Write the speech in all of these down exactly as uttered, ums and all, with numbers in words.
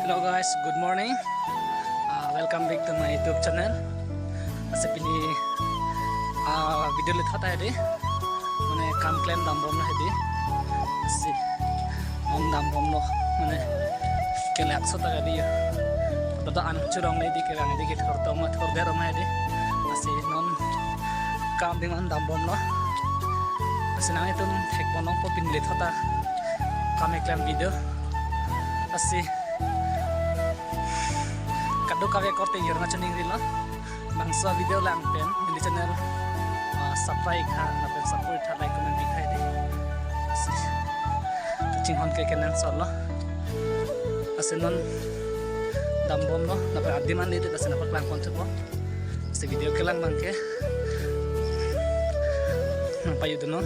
Hello guys, good morning. Uh, welcome back to my YouTube channel. Lasi pini, uh, video le thot hedi. Mane kam klem dambomlo hedi. Lasi non dambomlo. Mane kelak sota hedi ya. Tada an churong le hedi, kelang hedi, kethor toma thor der ma hedi. Lasi non kam ding an dambomlo. Lasi nanglitum thek ponlongpo pini le thot akam keklem video. Lasi kadokave korte irna chuning rilo. Bangso video lang pen, neli channel, uh, subscribe tha, lapen support tha, like, comment bi tha hedi. Lasi kachinghon ke kenangsotlo. Lasi non dambomlo, lapen adim an hedi, lasi nangpaklang pon thupo. Lasi video kelang abangke nangpajutdunnon.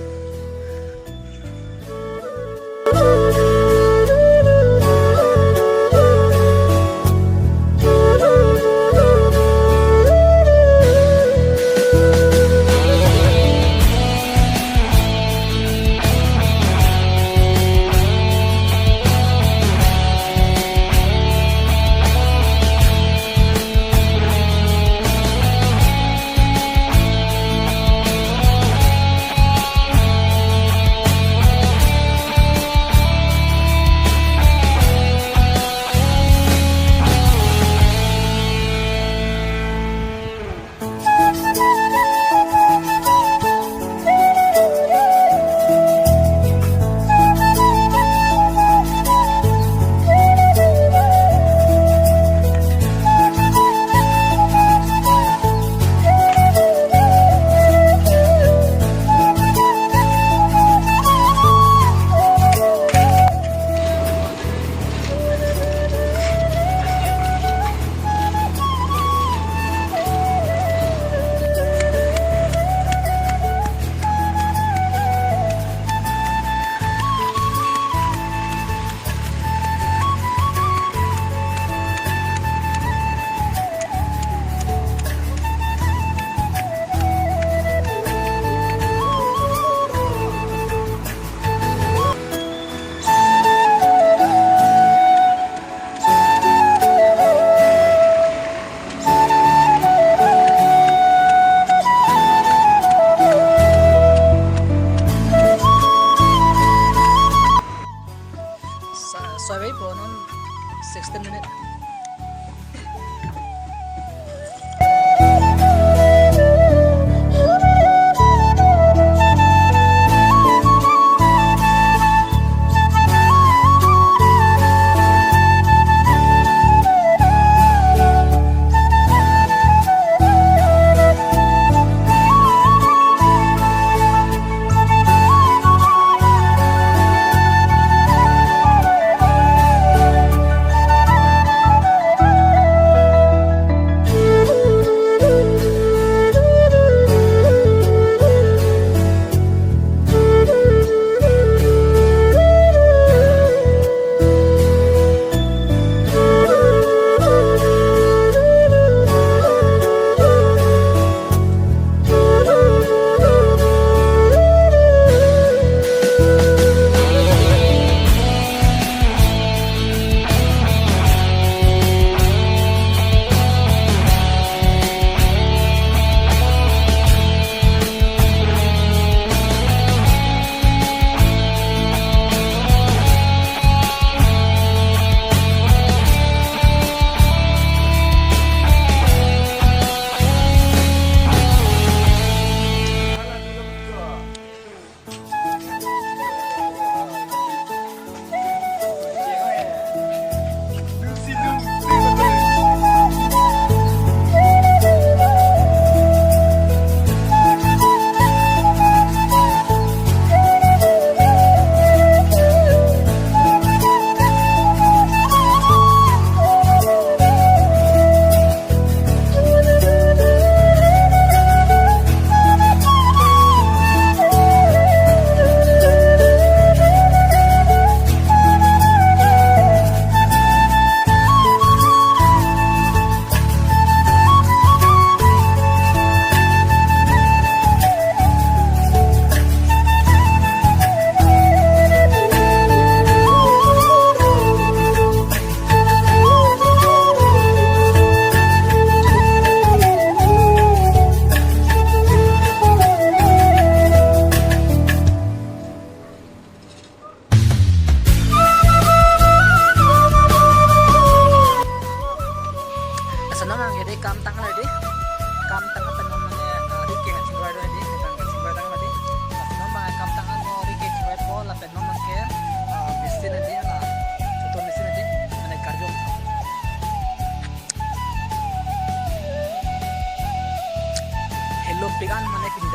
Sa-, sawai po non sixteen minute.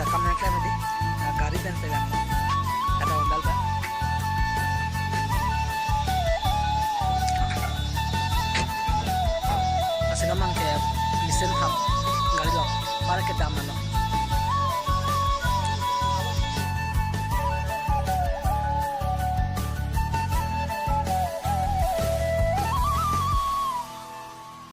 Kam nangklem di, ah, gari pen sevang lo. Ada ondal pen. Lasi non abang ke mesen thap gari lo, para kedam lo.